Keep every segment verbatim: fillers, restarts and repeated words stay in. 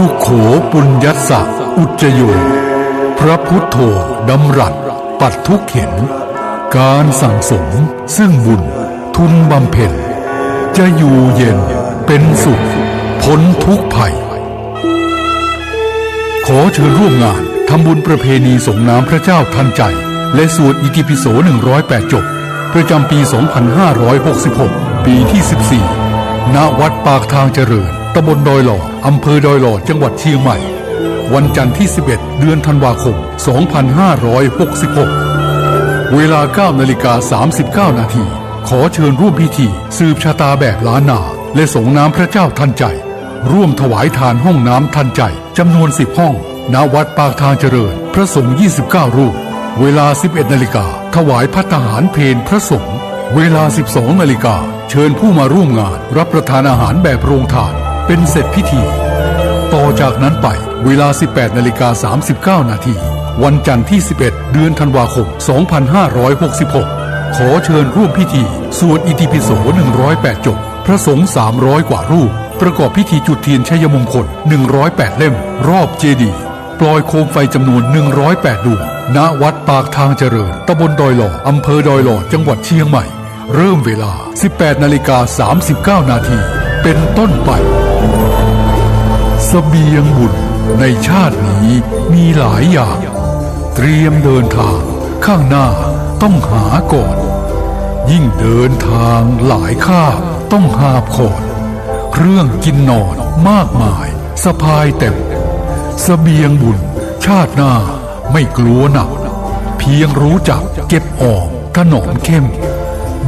สุโข ปุญญัสสะ อุจจโย พระพุทโธดำรัสปัดทุกข์เข็ญ การสั่งสมซึ่งบุญทุนบำเพ็ญ จะอยู่เย็นเป็นสุขพ้นทุกข์ภัย ขอเชิญร่วมงานทำบุญประเพณีสงน้ำพระเจ้าทันใจ และสวดอิติปิโสหนึ่งร้อยแปดจบ ประจำปีสองพันห้าร้อยหกสิบหก ปีที่สิบสี่ ณ วัดปากทางเจริญ ตำบลดอยหล่อ อำเภอดอยหล่อ จังหวัดเชียงใหม่ วันจันทร์ที่สิบเอ็ด เดือนธันวาคม สองพันห้าร้อยหกสิบหก เวลาเก้านาฬิกาสามสิบเก้านาที ขอเชิญร่วมพิธีสืบชะตาแบบล้านนา และสงน้ำพระเจ้าทันใจ ร่วมถวายทานห้องน้ำทันใจ จำนวนสิบห้อง ณ วัดปากทางเจริญ พระสงฆ์ยี่สิบเก้ารูป เวลาสิบเอ็ดนาฬิกา ถวายภัตตาหารเพลพระสงฆ์ เวลาสิบสองนาฬิกา เชิญผู้มาร่วมงานรับประทานอาหารแบบโรงทาน เป็นเสร็จพิธี ต่อจากนั้นไป เวลาสิบแปดนาฬิกาสามสิบเก้านาที วันจันทร์ที่สิบเอ็ด เดือนธันวาคม สองพันห้าร้อยหกสิบหก ขอเชิญร่วมพิธีสวดอิติปิโสหนึ่งร้อยแปดจบ พระสงฆ์สามร้อยกว่ารูป ประกอบพิธีจุดเทียนชัยมงคลหนึ่งร้อยแปดเล่ม รอบเจดีย์ ปลอยโคมไฟจำนวนหนึ่งร้อยแปดดวง ณ วัดปากทางเจริญ ตำบลดอยหล่อ อำเภอดอยหล่อ จังหวัดเชียงใหม่ เริ่มเวลาสิบแปดนาฬิกาสามสิบเก้านาที เป็นต้นไป เสบียงบุญในชาตินี้มีหลายอย่าง เตรียมเดินทาง ข้างหน้าต้องหาก่อน ยิ่งเดินทางหลายคาบต้องหาบขอน เครื่องกินนอนมากมายสะพายเต็ม เสบียงบุญชาติหน้าไม่กลัวหนัก เพียงรู้จักเก็บออมถนอมเข้ม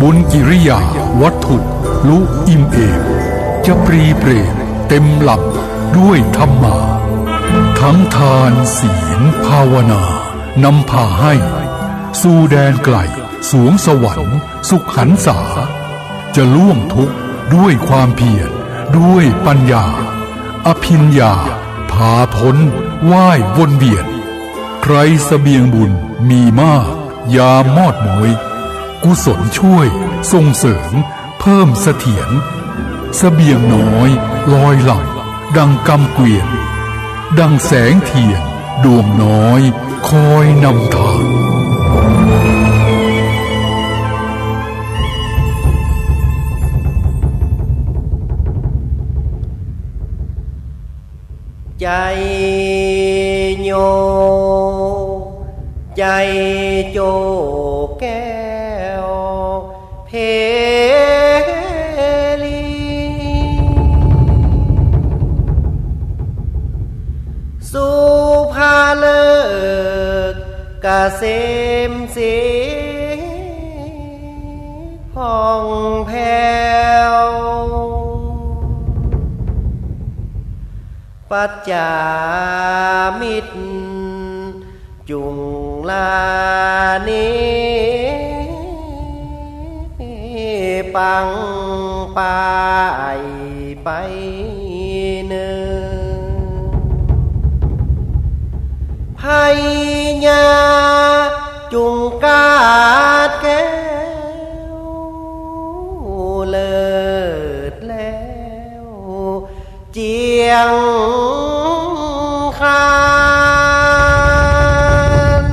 บุญกิริยาวัตถุลุอิ่มเอม จะปรีเปรมเต็มลำด้วยธรรมา ทั้งทานศีลภาวนานำพาให้ สู่แดนไกลสวงสวรรค์สุขหันษา จะล่วงทุกข์ด้วยความเพียร ด้วยปัญญา อภิญญา พาพ้นว่ายวนเวียน ใครเสบียงบุญมีมาก ยามมอดม้วย กุศลช่วยส่งเสริมเพิ่มเสถียร เสบียงน้อยลอยหลั่งดังกำเกวียน ดังแสงเทียนดวงน้อยคอยนำทาง ใจ๋โย ใจ๋โจแก้วเพลี สุภาฤกษ์เกษมศรี ผ่องแผ้ว ปัจจามิตรจุ่งลานี ปังป่ายไปเนิน พญาจุ่งกาดแก้ว เลิศแล้วเจียงคาน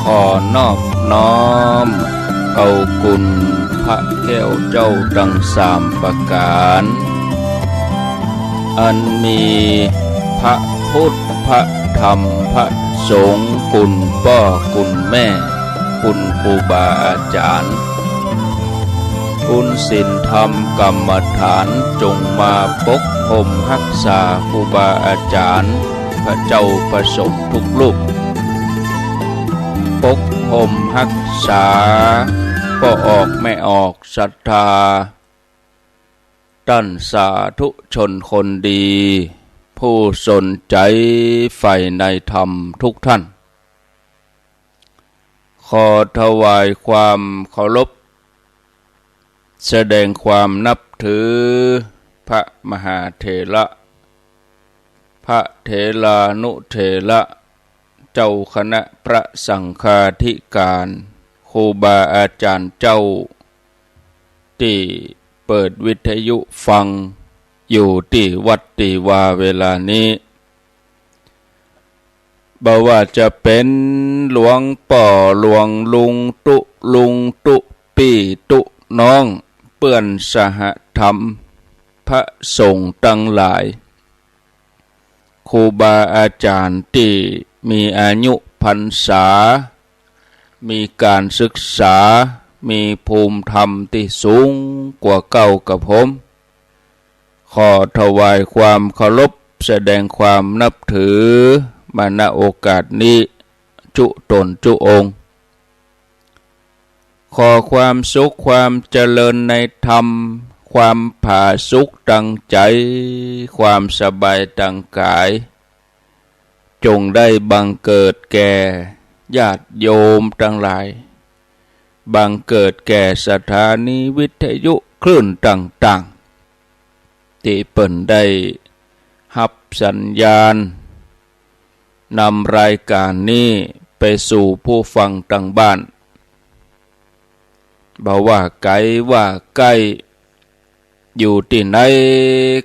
ขอนอบน้อมเอาคุณพระแก้วเจ้าตังสามประก๋าน อันมีพระพุทธ พระธรรม พระสงฆ์ คุณป้อ คุณแม่ คุณครูบาอาจ๋ารย์ คุณศีลธรรมกรรมฐาน จงมาปกห่มฮักษาครูบาอาจ๋ารย์ พระเจ้าพระสงฆ์ทุกรูป ปกห่มฮักษาป้อออกแม่ออกศรัทธา ต้านสาธุชนคนดี ผู้สนใจ๋ใฝ่ในธรรมทุกท่าน ขอถวายความเคารพ แสดงความนับถือ พระมหาเถระ พระเถรานุเถระ เจ้าคณะพระสังฆาธิการ ครูบาอาจารย์เจ้า ตี้เปิดวิทยุฟังอยู่ตี้วัดตี้วาเวลานี้ บ่ว่าจะเป๋นหลวงป้อ หลวงลุง ตุ๊ลุง ตุ๊ปี้ ตุ๊น้อง เปื้อนสหธรรม พระสงฆ์ตังหลาย ครูบาอาจารย์ตี้มีอายุพรรษา มีก๋านศึกษา มีภูมิธรรมตี้สูงกว่าเก้ากับผม ขอถวายความเคารพ แสดงความนับถือ มา ณ โอกาสนี้ จุ๊ต๋นจุ๊องค์ ขอความสุขความเจริญในธรรม ความผาสุกตังใจ๋ ความสบายตังกาย จงได้บังเกิดแก่ญาติโยมตังหลาย บังเกิดแก่สถานีวิทยุคลื่นต่างๆ ตี้เปิ้นได้ฮับสัญญาณ นำรายก๋านนี้ไปสู่ผู้ฟังตังบ้าน บ่ว่าไก๋ว่าใก้ อยู่ตี้ไหน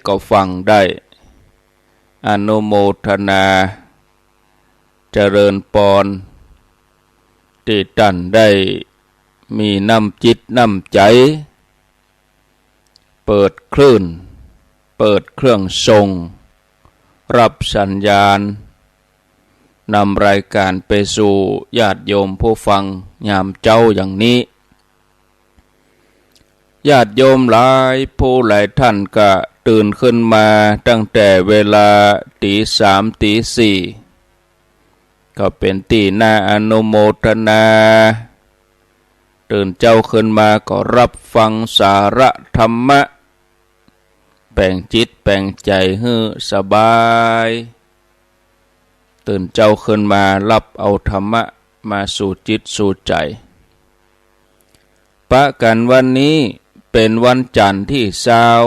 ก็ฟังได้ อนุโมทนา เจริญปอน ตี้ต้านได้มีน้ำจิตน้ำใจ๋ เปิดคลื่น เปิดเครื่องส่ง ฮับสัญญาณ นำรายก๋านไปสู่ญาติโยมผู้ฟังยามเจ๊าอย่างนี้ ญาติโยมหลายผู้หลายต้านก็ตื่นขึ้นมาตั้งแต่เวลาตี๋สามตี๋สี่ ก็เป๋นตี้น่าอนุโมทนา ตื่นเจ๊าขึ้นมาก็ฮับฟังสาระธรรมะ แป๋งจิตแป๋งใจ๋หื้อสบาย ตื่นเจ๊าขึ้นมาฮับเอาธรรมะมาสู่จิตสู่ใจ๋ ปะกั๋นวันนี้เป๋นวันจั๋นทร์ตี้ซาว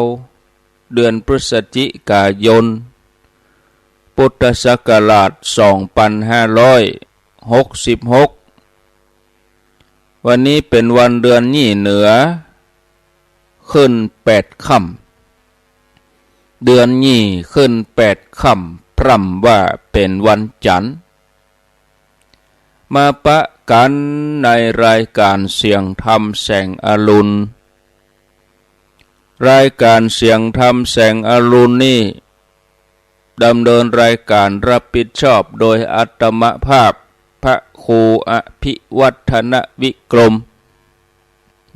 เดือนพฤศจิกายน พุทธศักราชสองปันห้าร้อยหกสิบหก วันนี้เป๋นวันเดือนยี่เหนือ ขึ้นแปดค่ำ เดือนยี่ขึ้นแปดค่ำ พร่ำว่าเป๋นวันจั๋นทร์ มาปะกั๋นในรายก๋านเสียงธรรมแสงอรุณ รายก๋านเสียงธรรมแสงอรุณนี้ ดำเนินรายก๋านฮับผิดชอบโดยอาตมาภาพ พระครูอภิวัฒนวิกรม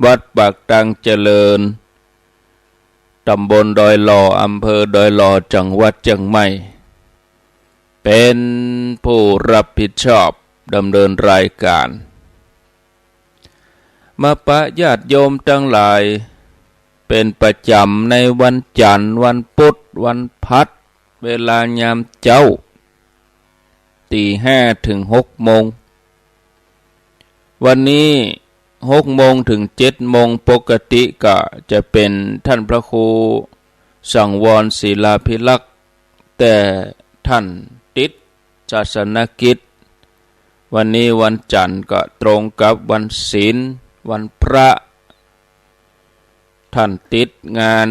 วัดปากตางเจริญ ต๋ำบลดอยหล่อ อำเภอดอยหล่อ จังหวัดเจียงใหม่ เป๋นผู้ฮับผิดชอบดำเนินรายก๋าน มาปะญาติโยมตังหลาย เป๋นประจ๋ำในวันจั๋นทร์ วันปุ๊ด วันพัด เวลายามเจ๊า ตี๋ห้าเถิงหกโมง วันนี้หกโมงเถิงเจ็ดโมง ปกติก็จะเป๋นต้านพระครูสังวรศิลาภิรักษ์ แต่ต้านติดศาสนกิจ วันนี้วันจั๋นทร์ก็ตรงกับวันศีล วันพระ ต้านติดงาน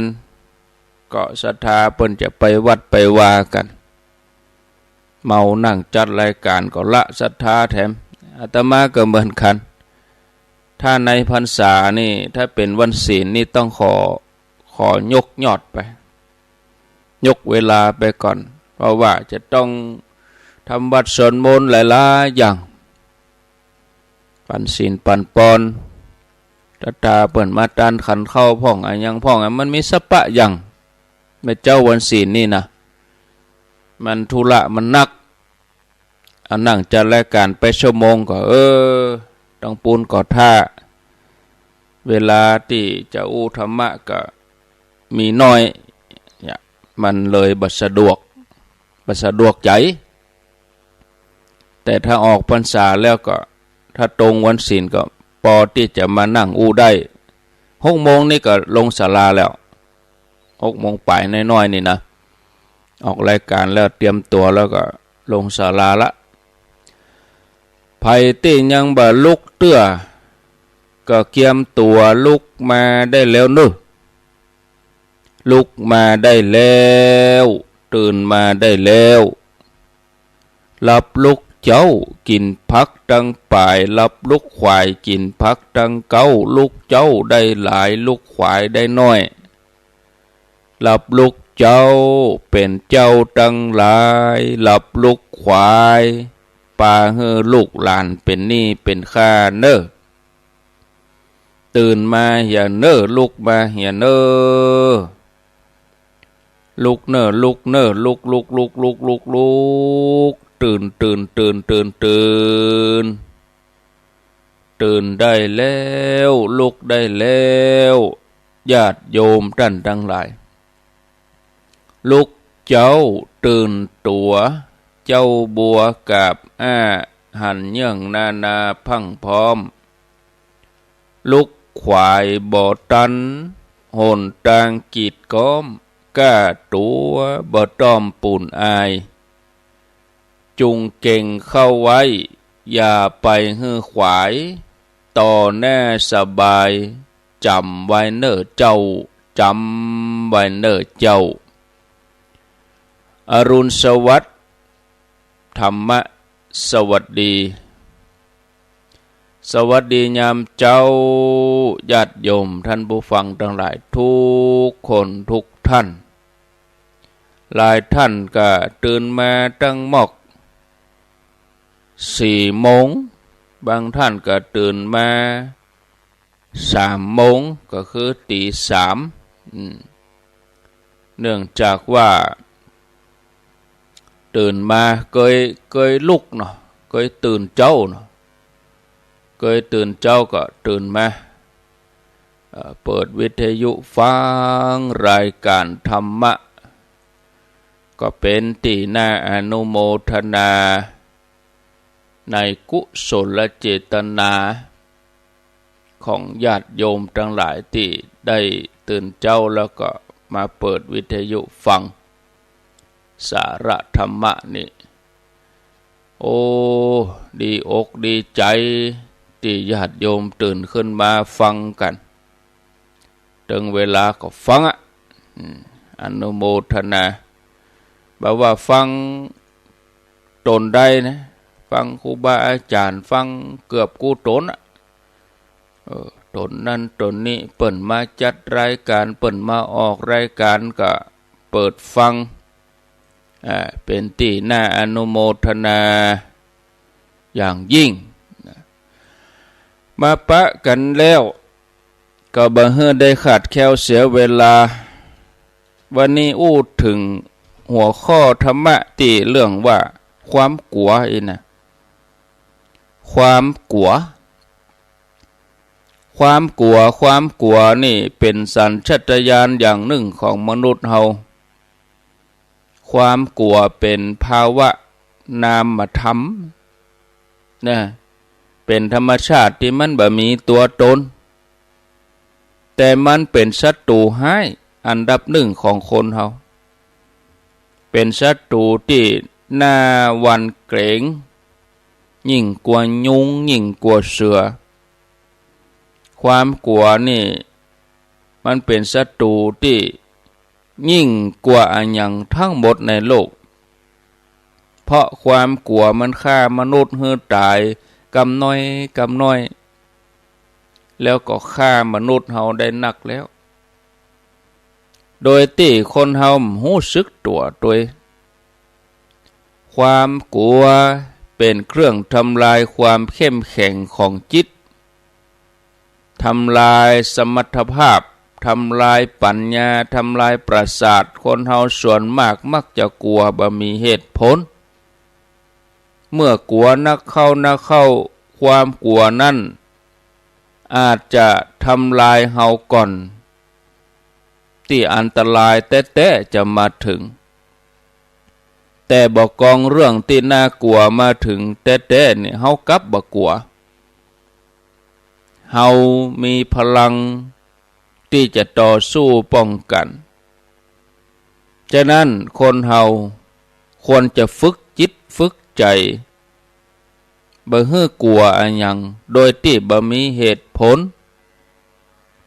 ก็ศรัทธาเปิ้นจะไปวัดไปวากั๋น เมานั่งจัดรายก๋านก็ละศรัทธาแถม อาตมาก็เหมือนกั๋น ถ้าในพรรษานี่ ถ้าเป๋นวันศีลนี่ต้องขอ ขอยกยอดไป ยกเวลาไปก่อน เพราะว่าจะต้องทำวัตรสวดมนต์หลายๆ อย่าง ปั๋นศีลปั๋นปอน ศรัทธาเปิ้นมาตานขันข้าวพ่อง อะหยังพ่อง อะมันมีสะปะอย่าง แม่เจ๊าวันศีลนี่นะ มันธุระมันนัก อะนั่งจัดรายก๋านไปชั่วโมงก็ เออ ตังปูนก็ถ้า เวลาตี้จะอู้ธรรมะก็มีน้อย เนี่ย มันเลยบ่สะดวก บ่สะดวกใจ๋ แต่ถ้าออกพรรษาแล้วก็ ถ้าตรงวันศีลก็ปอตี้จะมานั่งอู้ได้ หกโมงนี่ก็ลงศาลาแล้ว หกโมงป๋ายน้อยๆ นี่นะ ออกรายก๋านแล้วเตรียมตั๋วแล้วก็ลงศาลาละ ใผตี้ยังบ่ลุกเตื้อ ก็เกียมตั๋วลุกมาได้แล้วเนาะ ลุกมาได้แล้ว ตื่นมาได้แล้ว หลับลุกเจ๊า กิ๋นผักตังป๋าย หลับลุกขวาย กิ๋นผักตังเก๊า ลุกเจ๊าได้หลาย ลุกขวายได้น้อย หลับลุกเจ๊า เป๋นเจ้าตังหลาย หลับลุกขวาย ปาหื้อลูกหลานเป๋นหนี้เป๋นค่าเน่อ ตื่นมาเหียเน่อ ลุกมาเหียเน่อ ลุกเน่อ ลุกเน่อ ลุก ลุก ลุก ลุก ลุก ตื่น ตื่น ตื่น ตื่น ตื่น ตื่นได้แล้ว ลุกได้แล้ว ญาติโยมต้านตังหลาย ลุกเจ๊าตื่นตั๋ว เจ๊าบัวกาบอ้า หันเยื่องนานาพรั่งพร้อม ลุกขวายบ่ตัน หนตางกีดก๊อม ก้าตั๋วบ่ต้อมปูนอาย จุ่งเก่งเข้าไว้ อย่าไปหื้อขวาย ต่อหน้าสบาย จ๋ำไว้เน่อเจ้า จ๋ำไว้เน่อเจ้า อรุณสวัสดิ์ ธรรมะสวัสดี สวัสดียามเจ๊า ญาติโยมต้านผู้ฟังตังหลายกู้คนกู้ต้าน หลายต้านก็ตื่นมาตังหมอกสี่โมง บางต้านก็ตื่นมาสามโมง ก็คือตี๋สาม อืม เนื่องจากว่า ตื่นมาเกย เกยลุกเนาะ เกยตื่นเจ๊าเนาะ เกยตื่นเจ๊าก็ตื่นมา เอ่อ เปิดวิทยุฟังรายการธรรมะ ก็เป๋นตี้น่าอนุโมทนา ในกุศลเจตนา ของญาติโยมตังหลายตี้ได้ตื่นเจ๊าแล้วก็มาเปิดวิทยุฟังสาระธรรมะนี่ โอ้ ดีอกดีใจ๋ ตี้ญาติโยมตื่นขึ้นมาฟังกั๋น เถิงเวลาก็ฟังอะ อืม อนุโมทนา บ่ว่าฟังต๋นใดนะ ฟังครูบาอาจ๋ารย์ ฟังเกือบกู้ต๋นอะ เออ ต๋นนั้นต๋นนี้ เปิ้นมาจัดรายการ เปิ้นมาออกรายการก็เปิดฟัง อ่า เป๋นตี้น่าอนุโมทนาอย่างยิ่งนะ มาปะกั๋นแล้ว ก็บ่หื้อได้ขาดแคลวเสียเวลา วันนี้อู้เถิงหัวข้อธรรมะตี้เรื่องว่าความกั๋วอี้นะ ความกั๋ว ความกั๋ว ความกั๋วนี่เป๋นสัญชาตญาณอย่างนึ่งของมนุษย์เฮา ความกั๋วเป๋นภาวะนามธรรมนะ เป๋นธรรมชาติตี้มันบ่มีตั๋วต๋น แต่มันเป๋นศัตรู๋ฮ้ายอันดับนึ่งของคนเฮา เป๋นศัตรู๋ตี้น่าหวั่นเกรง ยิ่งกว่ายุง ยิ่งกว่าเสือ ความกั๋วนี่มันเป๋นศัตรู๋ตี้ยิ่งกว่าอะหยังตังหมดในโลก เพราะความกั๋วมันฆ่ามนุษย์หื้อต๋ายกำน้อยกำน้อย แล้วก็ฆ่ามนุษย์เฮาได้นักแล้ว โดยตี้คนเฮาบ่ฮู้สึกตั๋วตวย ความกั๋วเป๋นเครื่องทำลายความเข้มแข็งของจิต ทำลายสมรรถภาพ ทำลายปัญญา ทำลายประสาท คนเฮาส่วนมากมักจะกั๋วบ่มีเหตุผล เมื่อกั๋วนักเข้านักเข้า ความกั๋วนั้นอาจจะทำลายเฮาก่อน ตี้อันตรายแต๊ๆ จะมาเถิง แต่บ่ากองเรื่องตี้น่ากั๋วมาเถิงแต๊ๆ นี่ เฮากลับบ่กั๋ว เฮามีพลังตี้จะต่อสู้ป้องกั๋น ฉะนั้นคนเฮาควรจะฝึกจิตฝึกใจ๋ บ่หื้อกั๋วอะหยังโดยตี้บ่มีเหตุผล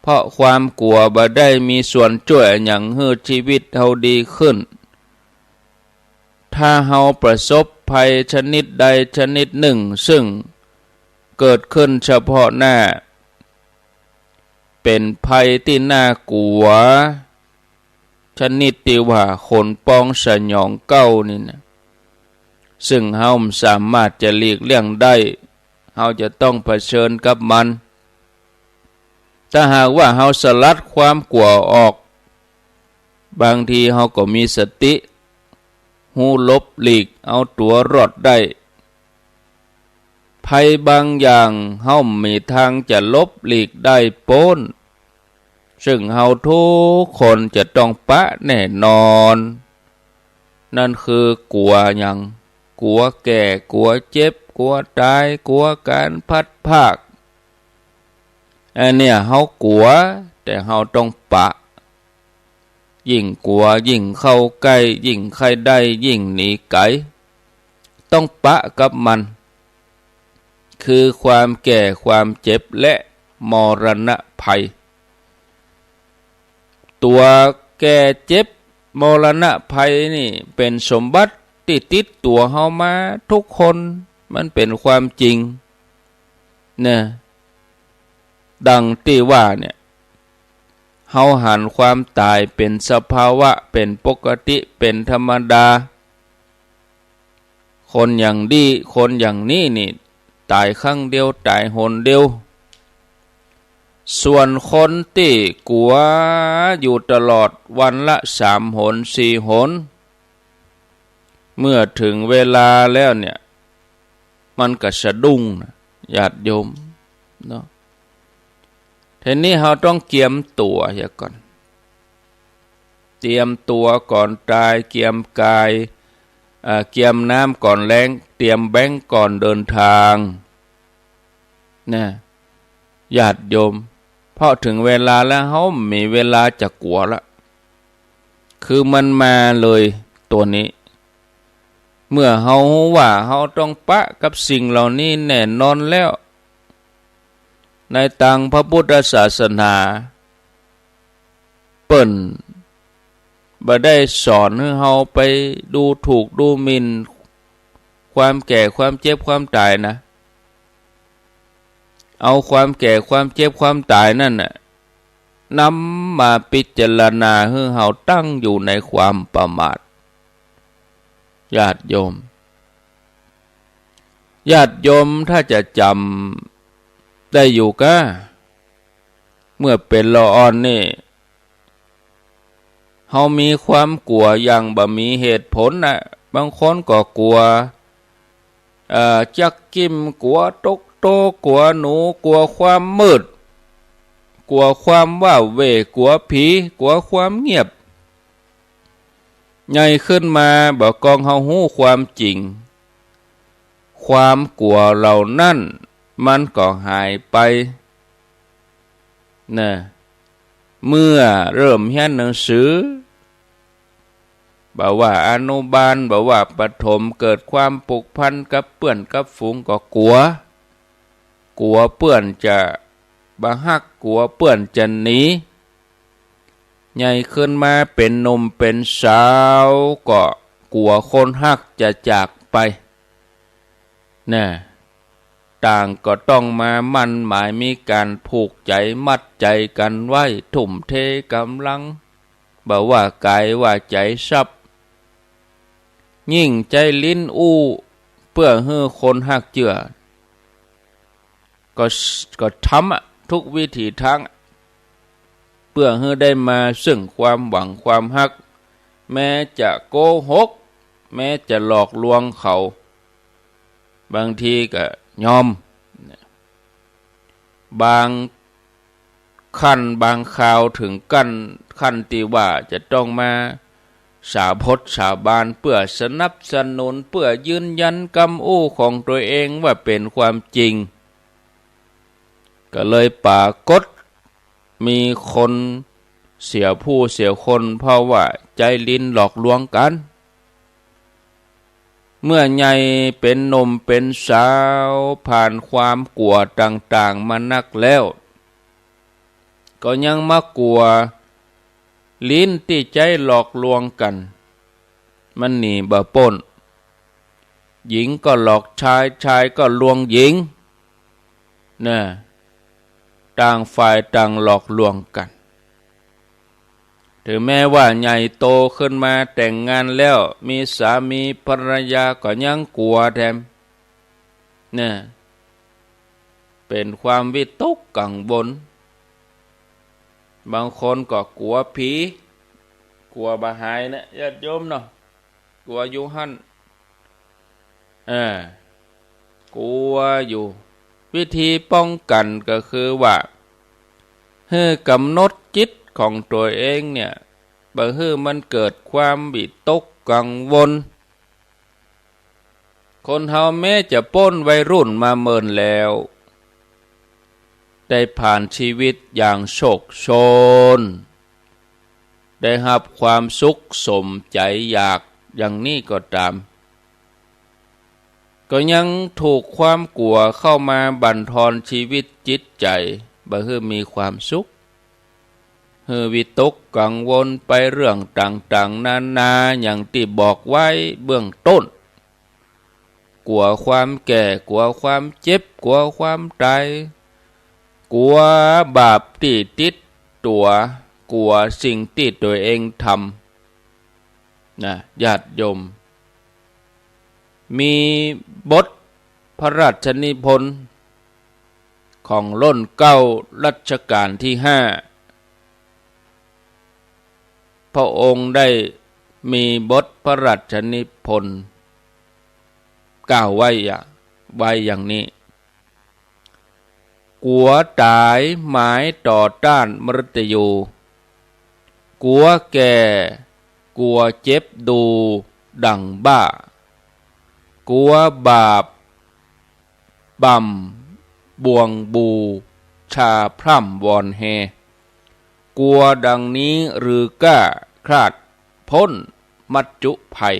เพราะความกั๋วบ่ได้มีส่วนจ้วยอะหยังหื้อจีวิตเฮาดีขึ้น ถ้าเฮาประสบภัยชนิดใดชนิดนึ่งซึ่งเกิดขึ้นเฉพาะหน้า เป๋นภัยตี้น่ากั๋ว ชนิดตี้ว่าขนปองสยองเกล้านี่นะ ซึ่งเฮาบ่สามารถจะหลีกเลี่ยงได้ เฮาจะต้องเผชิญกับมัน ถ้าหากว่าเฮาสลัดความกั๋วออก บางทีเฮาก็มีสติ ฮู้หลบหลีกเอาตั๋วรอดได้ ภัยบางอย่างเฮาบ่มีตางจะหลบหลีกได้ป๊น ซึ่งเฮาทุกคนจะต้องปะแน่นอน นั่นคือกั๋วหยัง กั๋วแก่ กั๋วเจ็บ กั๋วต๋าย กั๋วก๋านพลัดพราก อันเนี้ยเฮากั๋ว แต่เฮาต้องปะ ยิ่งกั๋วยิ่งเข้าใก้ ยิ่งใค่ได้ยิ่งหนีไก๋ ต้องปะกับมัน คือความแก่ ความเจ็บ และมรณะภัย ตั๋วแก่เจ็บมรณะภัยนี่เป๋นสมบัติตี้ติดตั๋วเฮามาทุกคน มันเป๋นความจริงนะ ดังตี้ว่าเนี่ย เฮาหันความต๋ายเป๋นสภาวะ เป๋นปกติ เป๋นธรรมดา คนอย่างดี คนอย่างนี้นี่ ต๋ายครั้งเดียว ต๋ายหนเดียว ส่วนคนตี้กั๋วอยู่ตลอดวันละสามหนสี่หน เมื่อเถิงเวลาแล้วเนี่ย มันก็สะดุ้งนะ ญาติโยมเนาะ ทีนี้เฮาต้องเกียมตั๋วเหียก่อน เตรียมตั๋วก่อนต๋าย เกียมก๋าย เอ่อ เกียมน้ำก่อนแล้ง เตรียมแบงก์ก่อนเดินตาง นะ ญาติโยม เพราะเถิงเวลาแล้วเฮาบ่มีเวลาจะกั๋วละ คือมันมาเลยตั๋วนี้ เมื่อเฮาฮู้ว่าเฮาต้องปะกับสิ่งเหล่านี้แน่นอนแล้ว ในตางพระพุทธศาสนา เปิ้นบ่ได้สอนหื้อเฮาไปดูถูกดูหมิ่นความแก่ ความเจ็บ ความต๋ายนะ เอาความแก่ ความเจ็บ ความต๋ายนั่นน่ะ นำมาพิจารณาหื้อเฮาตั้งอยู่ในความประมาท ญาติโยม ญาติโยมถ้าจะจ๋ำได้อยู่ก้า เมื่อเป๋นละอ่อนนี่ เฮามีความกั๋วอย่างบ่มีเหตุผลน่ะ บางคนก็กั๋ว เอ่อ จั๊กจิ้ม กั๋วตกโต กั๋วหนู กั๋วความมืด กั๋วความว้าเหว่ กั๋วผี กั๋วความเงียบ ใหญ่ขึ้นมาบ่ากองเฮาฮู้ความจริง ความกั๋วเหล่านั้นมันก็หายไป นะ เมื่อเริ่มเฮียนหนังสือ บ่ว่าอนุบาล บ่ว่าประถม เกิดความผูกพันกับเปื้อนกับฝูงก็กั๋ว กั๋วเปื้อนจะบ่ฮัก กั๋วเปื้อนจะหนี ใหญ่ขึ้นมาเป๋นหนุ่มเป๋นสาวก็กั๋วคนฮักจะจากไป นะ ต่างก็ต้องมาหมั้นหมาย มีก๋านผูกใจ๋มัดใจ๋กั๋นไว้ ทุ่มเทก๋ำลัง บ่ว่ากายว่าใจ๋ ทรัพย์ ยิ่งใจ๊ลิ้นอู้ เปื้อหื้อคนฮักเจื้อ ก็ ก็ทำอะ ทุกวิถีตางอะ เปื้อหื้อได้มาซึ่งความหวังความฮัก แม้จะโกหก แม้จะหลอกลวงเขา บางทีก็ยอม บางครั้นบางคราวเถิงกั๋น ขั้นตี้ว่าจะต้องมาสาบงสาบาน เปื้อสนับสนุน เปื้อยืนยันกำอู้ของตั๋วเองว่าเป๋นความจริง ก ก็เลยป๋ากฏ มีคนเสียผู้เสียคน เพราะว่าใจ๊ลิ้นหลอกลวงกั๋น เมื่อใหญ่เป๋นหนุ่มเป๋นสาว ผ่านความกั๋วต่างๆ มานักแล้ว ก็ยังมากั๋วลิ้นตี้ใจ๊หลอกลวงกั๋น มันหนีบ่ป๊น หญิงก็หลอกชาย ชายก็ลวงหญิง นะ ต่างฝ่ายต่างหลอกลวงกั๋น ถึงแม้ว่าใหญ่โตขึ้นมาแต่งงานแล้ว มีสามีภรรยาก็ยังกั๋วแถม นะ เป๋นความวิตกกังวล บางคนก็กั๋วผี กั๋วบ่หายนะ ญาติโยมเนาะ กั๋วอยู่หั้น เออ กั๋วอยู่ วิธีป้องกั๋นก็คือว่า หื้อกำหนดจิตของตั๋วเองเนี่ย บ่หื้อมันเกิดความวิตกกังวล คนเฮาแม้จะป๊นวัยรุ่นมาเมินแล้ว ได้ผ่านชีวิตอย่างโชกโชน ได้ฮับความสุขสมใจ๋อยากอย่างนี้ก็ต๋าม ก็ยังถูกความกั๋วเข้ามาบั่นทอนชีวิตจิตใจ๋ บ่หื้อมีความสุข หื้อวิตกกังวลไปเรื่องต่างๆ นานา อย่างตี้บอกไว้เบื้องต้น กั๋วความแก่ กั๋วความเจ็บ กั๋วความต๋าย กั๋วบาปตี้ติดตั๋ว กั๋วสิ่งตี้ตั๋วเองทำ นะ ญาติโยม มีบทพระราชนิพนธ์ของรุ่นเก๊ารัชกาลตี้ห้า พระองค์ได้มีบทพระราชนิพนธ์กล่าวไว้อย่า ไว้อย่างนี้ กั๋วต๋ายหมายต่อต้านมฤตยู กั๋วแก่ กั๋วเจ็บดูดั่งบ้า กั๋วบาปบ่ำบ่วงบูชาพร่ำวอนแฮ กั๋วดังนี้หรือก้าคลาดป๊นมัจจุภัย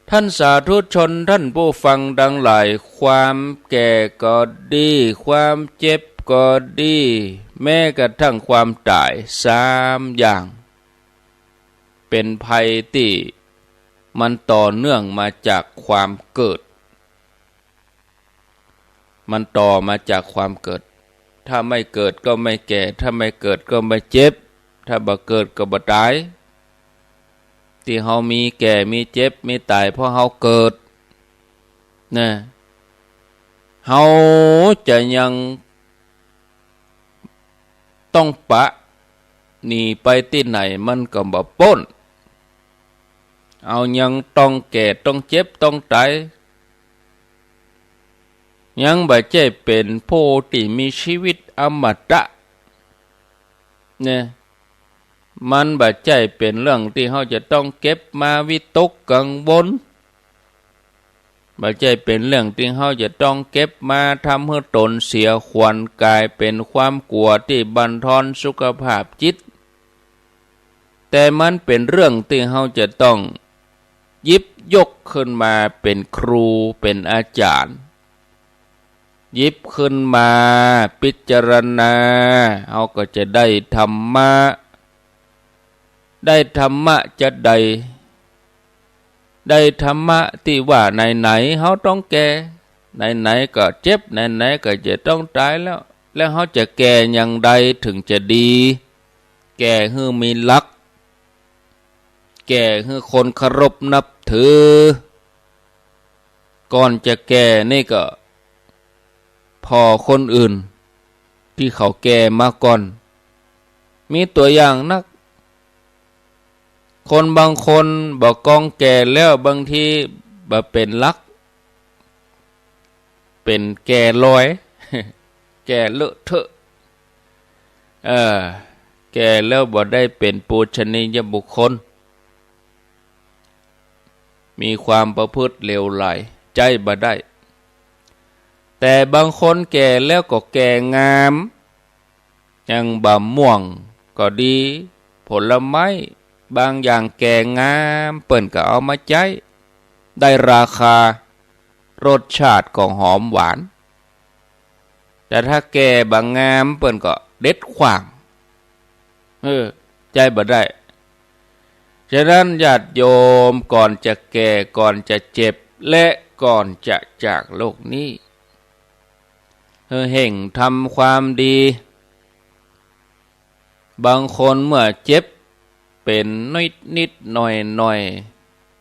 ท่านสาธุชนท่านผู้ฟังตังหลาย ความแก่ก็ดี ความเจ็บก็ดี แม้กระทั่งความต๋าย สามอย่าง เป๋นภัยตี้มันต่อเนื่องมาจากความเกิด มันต่อมาจากความเกิด ถ้าไม่เกิดก็ไม่แก่ ถ้าไม่เกิดก็ไม่เจ็บ ถ้าบ่เกิดก็บ่ต๋าย ตี้เฮามีแก่ มีเจ็บ มีต๋าย เพราะเฮาเกิด นะ เฮาจะยังต้องปะหนีไปตี้ไหนมันก็บ่ป๊น เฮายังต้องแก่ ต้องเจ็บ ต้องต๋าย ยังบ่ใจ้เป๋นผู้ตี้มีชีวิตอมตะ เนี่ย มันบ่ใจ้เป๋นเรื่องตี้เฮาจะต้องเก็บมาวิตกกังวล บ่ใจ้เป๋นเรื่องตี้เฮาจะต้องเก็บมาทำหื้อต๋นเสียขวัญ ก๋ายเป๋นความกั๋วตี้บั่นทอนสุขภาพจิต แต่มันเป๋นเรื่องตี้เฮาจะต้องหยิบยกขึ้นมาเป๋นครู เป๋นอาจ๋ารย์ หยิบขึ้นมาพิจารณา เฮาก็จะได้ธรรมะ ได้ธรรมะจะใด ได้ธรรมะตี้ว่าไหนๆ เฮาต้องแก่ ไหนๆ ก็เจ็บ ไหนๆ ก็จะต้องต๋ายแล้ว แล้วเฮาจะแก่อย่างใดเถิงจะดี แก่หื้อมีหลัก แก่หื้อคนเคารพนับถือ ก่อนจะแก่นี่ก็ผ่อคนอื่นตี้เขาแก่มาก่อน มีตั๋วอย่างนัก คนบางคนบ่กองแก่แล้ว บางทีบ่เป๋นหลัก เป๋นแก่ลอย แก่เลอะเทอะ เออ แก่แล้วบ่ได้เป๋นปูชนียบุคคล มีความประพฤติเหลวไหล ใจ๊บ่ได้ แ แต่บางคนแก่แล้วก็แก่งาม อย่างบ่าม่วงก็ดี ผลไม้บางอย่างแก่งาม เปิ้นก็เอามาใจ๊ ได้ราคา รสชาติก็หอมหวาน แต่ถ้าแก่บ่างามเปิ้นก็เด็ดขว้าง เออ ใจ๊บ่ได้ ฉะนั้นญาติโยมก่อนจะแก่ ก่อนจะเจ็บ และก่อนจะจากโลกนี้ เฮาเฮ่งทำความดี บางคนเมื่อเจ็บเป๋นนิดๆ หน่อย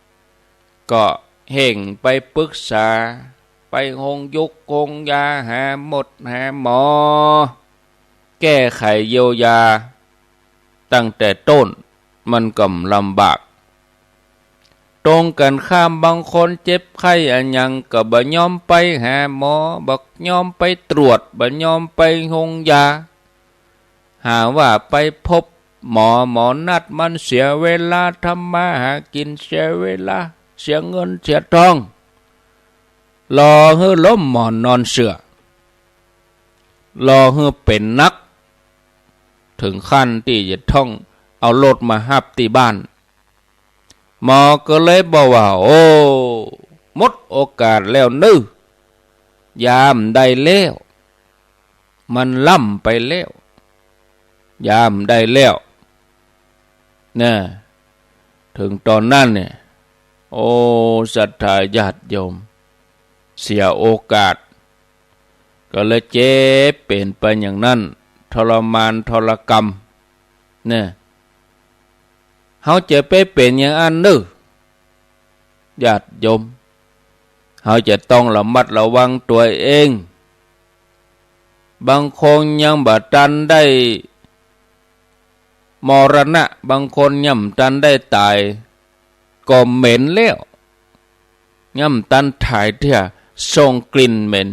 ๆ ก็เฮ่งไปปรึกษา ไปโฮงยุกโฮงยา หาหมดหาหมอ แก้ไขเยียวยา ตั้งแต่ต้น มันก็ลำบาก ตรงกันข้าม บางคนเจ็บไข้อะหยังก็บ่ยอมไปหาหมอ บ่ยอมไปตรวจ บ่ยอมไปโฮงยา หาว่าไปพบหมอ หมอนัดมันเสียเวลา ทำมาหากิ๋นเสียเวลา เสียเงินเสียทอง รอหื้อล้มหมอนนอนเสื่อ รอหื้อเป๋นหนัก เถิงขั้นตี้จะต้องเอารถมาฮับตี้บ้าน หมอก็เลยบอกว่า โอ้ หมดโอกาสแล้วเน้อ ยาบ่ได้แล้ว มันล้ำไปแล้ว ยาบ่ได้แล้ว นะ เถิงต๋อนนั้นเนี่ย โอ้ ศรัทธาญาติโยม เสียโอกาส ก็เลยเจ็บเป๋นไปอย่างนั้น ทรมานทรกรรม เนี่ย เฮาจะไปเป๋นอย่างอั้นเน้อ ญาติโยม เฮาจะต้องระมัดระวังตั๋วเอง บางคนยังบ่ตันได้มรณะ บางคนยังบ่ตันได้ต๋าย ก็เหม็นแล้ว ยังบ่ตันต๋ายเตื้อ ส่งกลิ่นเหม็น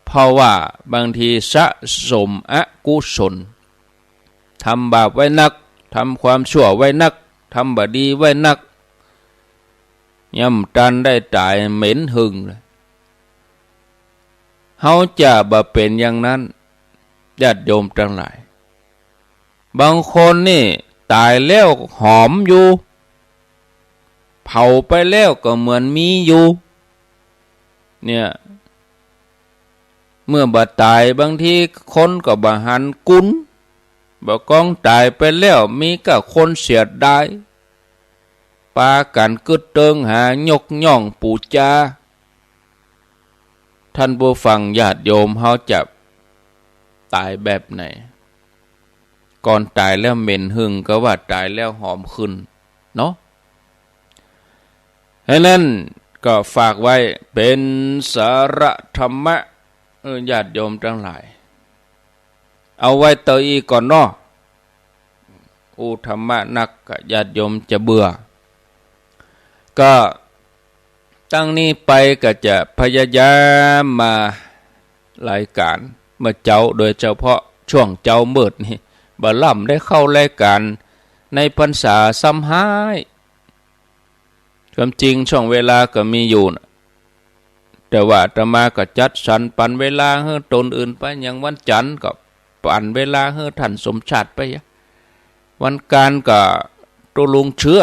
เพราะว่าบางทีสะสมอกุศล ทำบาปไว้นัก ทำความชั่วไว้นัก ทำบ่ดีไว้นัก ยังบ่ตันได้ต๋ายเหม็นหึ่งเลย เฮาจะบ่เป๋นอย่างนั้น ญาติโยมตังหลาย บางคนนี่ต๋ายแล้วหอมอยู่ เผาไปแล้วก็เหมือนมีอยู่ เนี่ย เมื่อบ่ต๋ายบางทีคนก็บ่หันกุน บ่กองต๋ายไปแล้วมีก้าคนเสียดาย ปากั๋นกึ๊ดเติงหายกย่องปู๋จา ท่านผู้ฟังญาติโยม เฮาจะต๋ายแบบไหน ก่อนต๋ายแล้วเหม็นหึ่งก็ว่าต๋ายแล้วหอมขึ้นเนาะ ฉะนั้นก็ฝากไว้เป๋นสาระธรรมะ เออ ญาติโยมตังหลาย เอาไว้เตออี้ก่อนเนาะ อู้ธรรมะนักก็ญาติโยมจะเบื่อ ก็ตั้งนี้ไปก็จะพยายามมารายก๋านเมื่อเจ๊า โดยเฉพาะช่วงเจ๊ามืดนี่ บ่ล่ำได้เข้ารายก๋านในพรรษาซ้ำฮ้าย ความจริงช่วงเวลาก็มีอยู่นะ แต่ว่าอาตมาก็จัดสรรปันเวลาหื้อต๋นอื่นไป อย่างวันจันทร์ก็ปันเวลาหื้อท่านสมชาติไป วันอังคารก็ตุ๊ลุงเชื้อ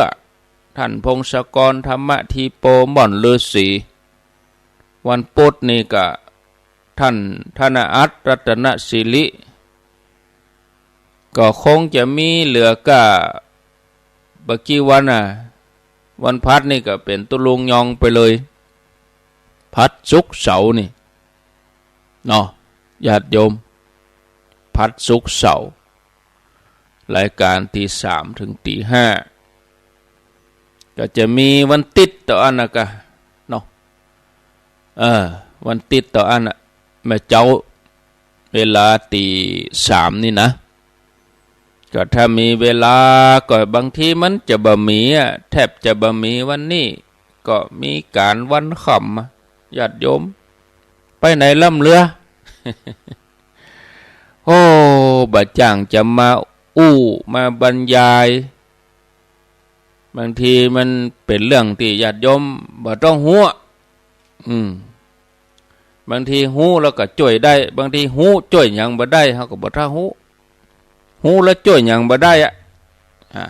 ท่านพงศกร ธรรมะทีโป ม่อนฤๅษี วันพุธนี่ก็ท่านธนอัตน์ รัตนสิริ ก็คงจะมีเหลือก้าบ่กี่วันน่ะ วันพฤหัสนี่ก็เป๋นตุ๊ลุงยองไปเลย พฤหัส ศุกร์ เสาร์นี่เนาะ ญาติโยม พฤหัส ศุกร์ เสาร์ รายก๋านตีสามเถิงตีห้า ก็จะมีวันติ๊ดเต้าอั้นนะกะเนาะ เออ วันติ๊ดเต้าอั้นน่ะ เมื่อเจ๊า เวลาตีสามนี่นะ ก็ถ้ามีเวลาก็บางทีมันจะบ่มีอะ แทบจะบ่มี วันนี้ก็มีก๋านวันค่ำอะ ญาติโยม ไปไหนล่ำเหลือ โอ้ บ่าจ้างจะมาอู้มาบรรยาย บางทีมันเป๋นเรื่องตี้ญาติโยมบ่ต้องฮู้ อืม บางทีฮู้แล้วก็จ้วยได้ บางทีฮู้จ้วยหยังบ่ได้ เฮาก็บ่ถ้าฮู้ ฮู้แล้วจ้วยหยังบ่ได้อะ อ่า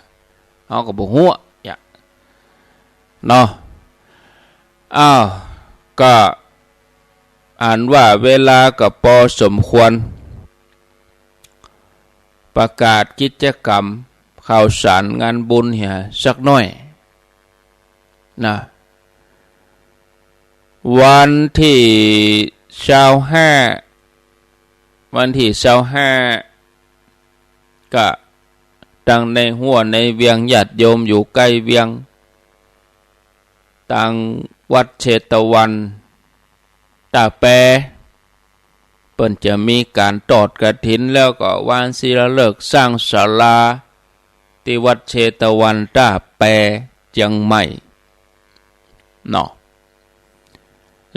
เฮาก็บ่ฮู้อะ เนาะ อ้าว ก็อันว่าเวลาก็ปอสมควร ประกาศกิจกรรมข่าวสารงานบุญเหียสักหน้อยนะ วันตี้ซาวห้า วันตี้ซาวห้า ก็ตังในฮั้วในเวียง ญาติโยมอยู่ใก้เวียง ตางวัดเชตวันต้าแป เปิ้นจะมีก๋านตอดกฐิน แล้วก็วางศิลาฤกษ์สร้างศาลา ตี้วัดเชตวันต้าแป เจียงใหม่ เนาะ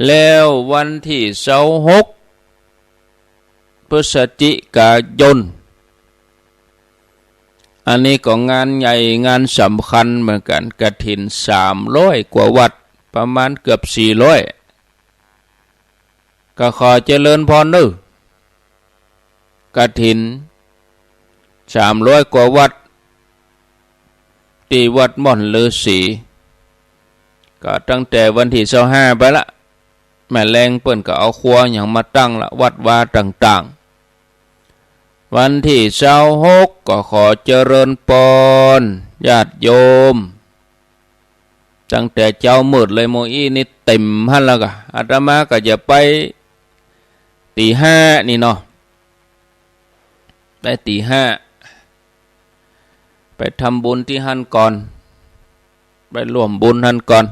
แล้ววันตี้ซาวหก พฤศจิกายน อันนี้ก็งานใหญ่งานสำคัญเหมือนกั๋น กฐินสามร้อยกว่าวัด ประมาณเกือบสี่ร้อย ก็ขอเจริญพรเน้อ กฐินสามร้อยกว่าวัด ตี้วัดม่อนฤๅษี ก็ตั้งแต่วันตี้ซาวห้าไปละ แม่แลงเปิ้นก็เอาครัวหยังมาตั้งละ วัดวาต่างๆ วันตี้ซาวหก ก็ขอเจริญปอนญาติโยม ตั้งแต่เจ๊ามืดเลย โมอี้นี่เต๋มหั้นแล้วก่ะ อาตมาก็จะไปตี๋ห้านี่เนาะ ไปตี๋ห้า ไปทำบุญตี้หั้นก่อน ไปร่วมบุญหั้นก่อน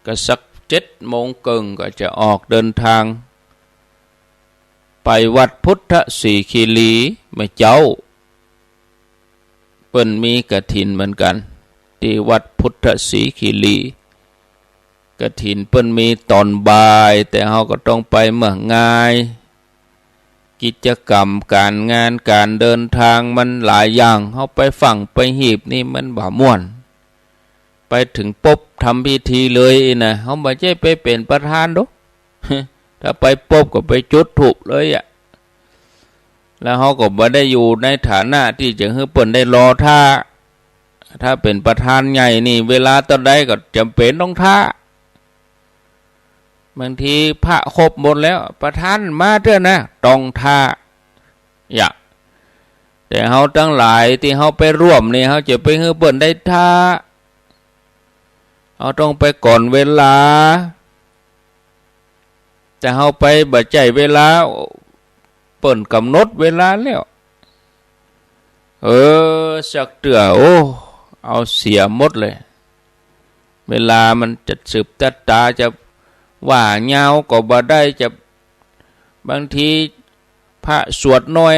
ก็สักเจ็ดโมงเกิ่งก็จะออกเดินทาง ไปวัดพุทธสีคีรี แม่เจ้า เปิ้นมีกฐินเหมือนกั๋น ตี้วัดพุทธสีคีรี กฐินเปิ้นมีต๋อนบ่าย แต่เฮาก็ต้องไปเมื่องาย กิจกรรมก๋านงานก๋านเดินทางมันหลายอย่าง เฮาไปฟั่งไปหีบนี่มันบ่ม่วน ไปเถิงปุ๊บทำพิธีเลยอี้นะ เฮาบ่ใจ้ไปเป๋นประธานดอก ถ้าไปปุ๊บก็ไปจุดธูปเลยอะ แล้วเฮาก็บ่ได้อยู่ในฐานะตี้จะหื้อเปิ้นได้รอถ้า ถ้าเป๋นประธานใหญ่นี่ เวลาต๋อนใดก็จ๋ำเป๋นต้องถ้า บางทีพระครบหมดแล้ว ประธานมาเตื้อนะ ต้องถ้า อย่า แต่เฮาตังหลายตี้เฮาไปร่วมนี่ เฮาจะไปหื้อเปิ้นได้ถ้า เฮาต้องไปก่อนเวลา แต่เฮาไปบ่ใจ้เวลา เปิ้นก๋ำหนดเวลาแล้ว เออ สักเตื้อ โอ้ เอาเสียหมดเลย เวลามันจะสืบตัดต๋า จะว่ายาวก็บ่ได้ จะ บางทีพระสวดน้อย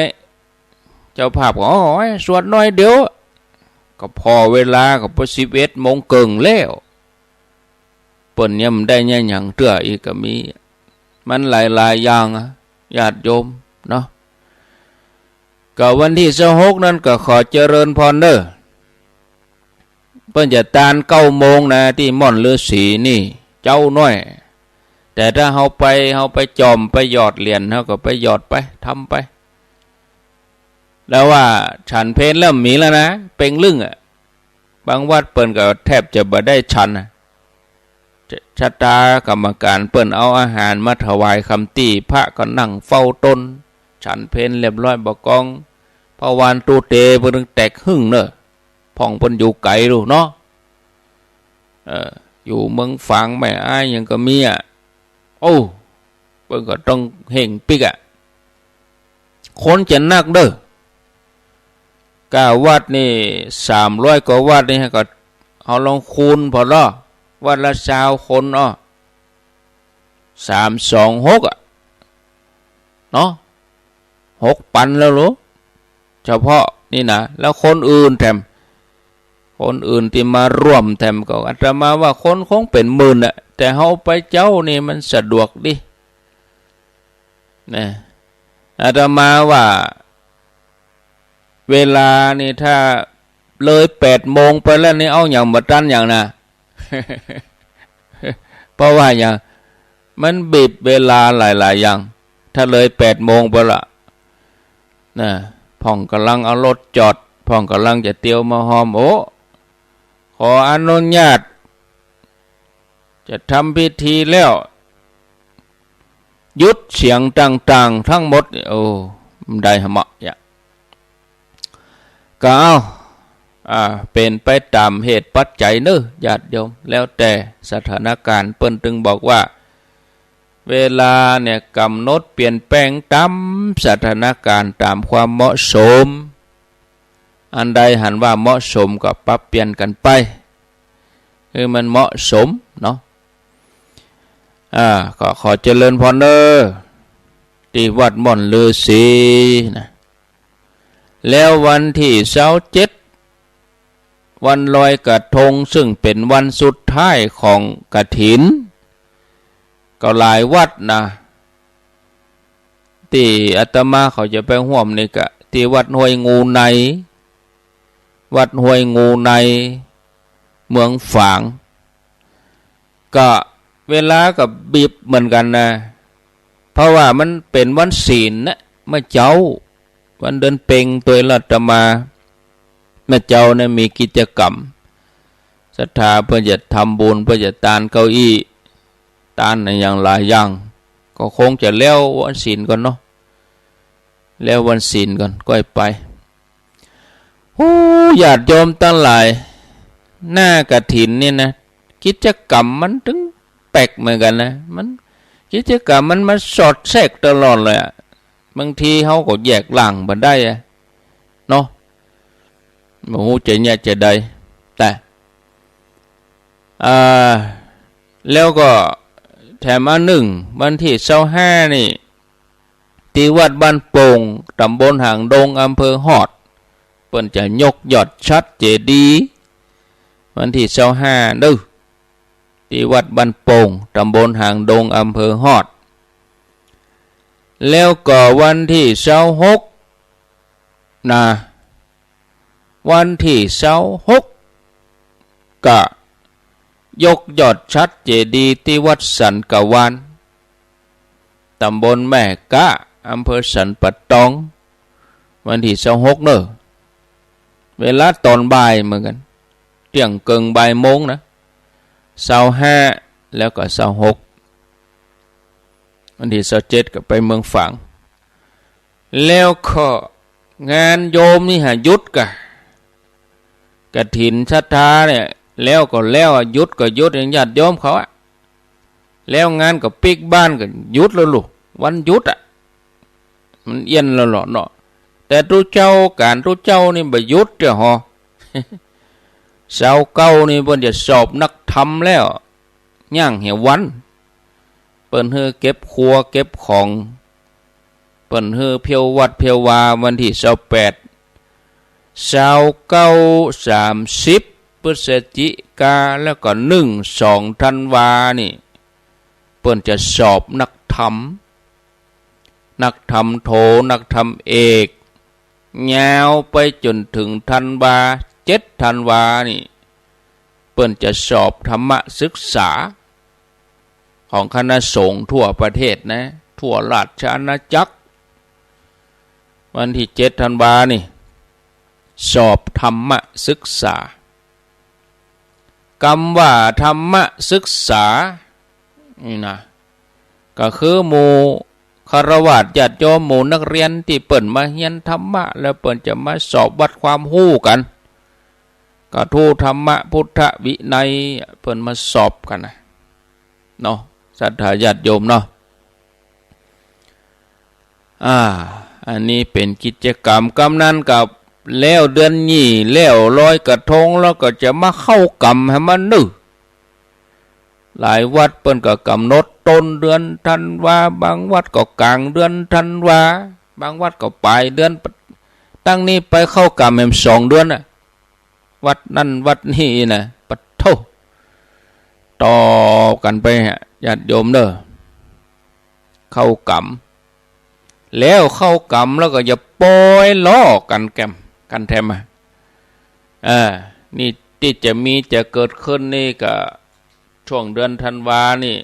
เจ้าภาพก็ โอ้ย สวดน้อยเดียว ก็ผ่อเวลาก็ปอสิบเอ็ดโมงเกิ่งแล้ว เปิ้นยังบ่ได้หยังเตื้ออีกก็มี มันหลายๆ อย่างอะ ญาติโยมเนาะ ก็วันตี้ซาวหกนั้นก็ขอเจริญพรเน้อ เปิ้นจะตานเก้าโมงนะ ตี้ม่อนฤๅษีนี่ เจ๊าน้อย แต่ถ้าเฮาไป เฮาไปจ่อม ไปหยอดเหรียญ เฮาก็ไปหยอดไป ทำไป แล้วว่าฉันเพลแล้วมีแล้วนะ เป่งลึ่งอะ บางวัดเปิ้นก็แทบจะบ่ได้ฉันนะ ชะตากรรมการเปิ้นเอาอาหารมาถวายคำตี้ พระก็นั่งเฝ้าต้น ฉันเพลเรียบร้อย บ่ากอง พระวานตู้เตเปิ้นแตกหึ่งเน้อ พ่องเปิ้นอยู่ไก๋ลูกเนาะ เออ อยู่เมืองฝางแม่อ้ายหยังก็มีอะ โอ้ เปิ้นก็ต้องเฮ่งปิ๊กอะ คนจะนักเน้อ ก้าวัดนี่ สามร้อยกว่าวัดนี่ก็ เอาลองคูณผ่อลอ วัดละซาวคนอ้อ สามสองหกอะ เนาะ หกปันแล้วลูก เฉพาะนี่นะ แล้วคนอื่นแถม คนอื่นตี้มาร่วมแถมก็ อาตมาว่าคนคงเป๋นหมื่นอะ แต่เฮาไปเจ๊านี่มันสะดวกดี นะ อาตมาว่า เวลานี่ถ้าเลยแปดโมงไปแล้วนี่ เอาหยังบ่ตันหยังนะ เพราะว่าหยัง มันบีบเวลาหลายๆ อย่าง ถ้าเลยแปดโมงไปละ นะ พ่องก่ำลังเอารถจอด พ่องก่ำลังจะเตียวมาฮอม โอ้ ขออนุญาต จะทำพิธีแล้ว หยุดเสียงต่างๆ ทั้งหมด โอ้ บ่ได้หะเมาะ เยียะ ก็เอา อ่า เป๋นไปต๋ามเหตุปัจจัยเนาะ ญาติโยม แล้วแต่สถานการณ์ เปิ้นตึงบอกว่า เวลาเนี่ยก๋ำหนดเปลี่ยนแปลงต๋ามสถานการณ์ ต๋ามความเหมาะสม อันใดหันว่าเหมาะสมก็ปรับเปลี่ยนกั๋นไป หื้อมันเหมาะสมเนาะ อ่า ก็ขอเจริญพรเน่อ ตี้วัดม่อนฤๅษีนะ แล้ววันตี้ซาวเจ็ด วันลอยกระทง ซึ่งเป๋นวันสุดท้ายของกฐิน ก็หลายวัดนะ ตี้อาตมาเขาจะไปฮ่วมนี่ก็ ตี้วัดห้วยงูใน วัดห้วยงูใน เมืองฝาง ก็เวลาก็บีบเหมือนกั๋นนะ เพราะว่ามันเป๋นวันศีลนะ เมื่อเจ๊า วันเดือนเพ็ญ ตวยอาตมา เมื่อเจ๊าเนี่ยมีกิจกรรม ศรัทธาเปิ้นจะทำบุญ เปิ้นจะตานเก้าอี้ ตานอะหยังหลายอย่าง ก็คงจะแล้ววันศีลก่อนเนาะ แล้ววันศีลก่อน ก้อยไป ฮู้ ญาติโยมตังหลาย หน้ากฐินนี่นะ กิจกรรมมันตึงแปลกเหมือนกั๋นนะ มัน กิจกรรมมันมาสอดแทรกตลอดเลยอะ บางทีเฮาก็แยกร่างบ่ได้อะ เนาะ บ่ฮู้จะเยียะจะใด แต่ อ่า แล้วก็แถมอันนึ่ง วันตี้ซาวห้านี่ ตี้วัดบ้านโป่ง ต๋ำบลหางดง อำเภอฮอด เปิ้นจะยกยอดฉัตรเจดีย์ วันตี้ซาวห้าเนาะ ตี้วัดบ้านโป่ง ต๋ำบลหางดง อำเภอฮอด แล้วก็วันตี้ซาวหกนะ วันตี้ซาวหก ก็ยกยอดฉัตรเจดีย์ตี้วัดสันกะวาน ต๋ำบลแม่ก๊ะ อำเภอสันป่าตอง วันตี้ซาวหกเนาะ เวลาต๋อนบ่ายเหมือนกั๋น เตี้ยงเกิ่งบ่ายโมงนะ ซาวห้า แล้วก็ซาวหก วันตี้ซาวเจ็ดก็ไปเมืองฝาง แล้วก็งานโยมนี่หาหยุดกะ กฐินศรัทธาเนี่ย แล้วก็แล้วอะ หยุดก็หยุด อย่างญาติโยมเขาอะ แล้วงานก็ปิ๊กบ้านก็หยุดแล้วลูก วันหยุดอะ มันเอี้ยนแล้วเหรอเนาะ แต่ตุ๊เจ้า ก๋านตุ๊เจ้านี่บ่หยุดเตื้อหอ ซาวเก้านี่เปิ้นจะสอบนักธรรมแล้ว ย่างเหียวัน เปิ้นหื้อเก็บครัวเก็บของ เปิ้นหื้อเผี้ยววัดเผี้ยววา วันตี้ซาวแปด ซาวเก้า สามสิบ พฤศจิกา แล้วก็นึ่ง สอง ธันวานี่ เปิ้นจะสอบนักธรรม นักธรรมโท นักธรรมเอก ยาวไปจ๋นเถิงธันวา เจ็ด ธันวานี่ เปิ้นจะสอบธรรมศึกษา ของคณะสงฆ์ทั่วประเทศนะ ทั่วราชอาณาจักร วันตี้เจ็ด ธันวานี่ สอบธรรมศึกษา กำว่าธรรมศึกษานี่นะ ก็คือหมู่ฆราวาสญาติโยม หมู่นักเฮียนตี้เปิ้นมาเฮียนธรรมะ แล้วเปิ้นจะมาสอบวัดความฮู้กั๋น ก็ทูตธรรมะพุทธวินัย เปิ้นมาสอบกั๋นนะ เนาะ ศรัทธาญาติโยมเนาะ อ่า อันนี้เป๋นกิจกรรม กำนั้นก็แล้วเดือนยี่ แล้วลอยกระทง แล้วก็จะมาเข้ากรรมหื้อมันเนาะ หลายวัดเปิ้นก็ก๋ำหนดต้นเดือนธันวา บางวัดก็ก๋างเดือนธันวา บางวัดก็ป๋ายเดือน ตังนี้ไปเข้ากรรมแหมสองเดือนน่ะ วัดนั้นวัดนี้นะ ปะโธ่ ต่อกั๋นไปฮะ ญาติโยมเนาะ เข้ากรรม แล้วเข้ากรรมแล้วก็อย่าปอยล้อกั๋นแกม กั๋นแถมอะ อ่า นี่ตี้จะมีจะเกิดขึ้นนี่ก็ ช่วงเดือนธันวานี่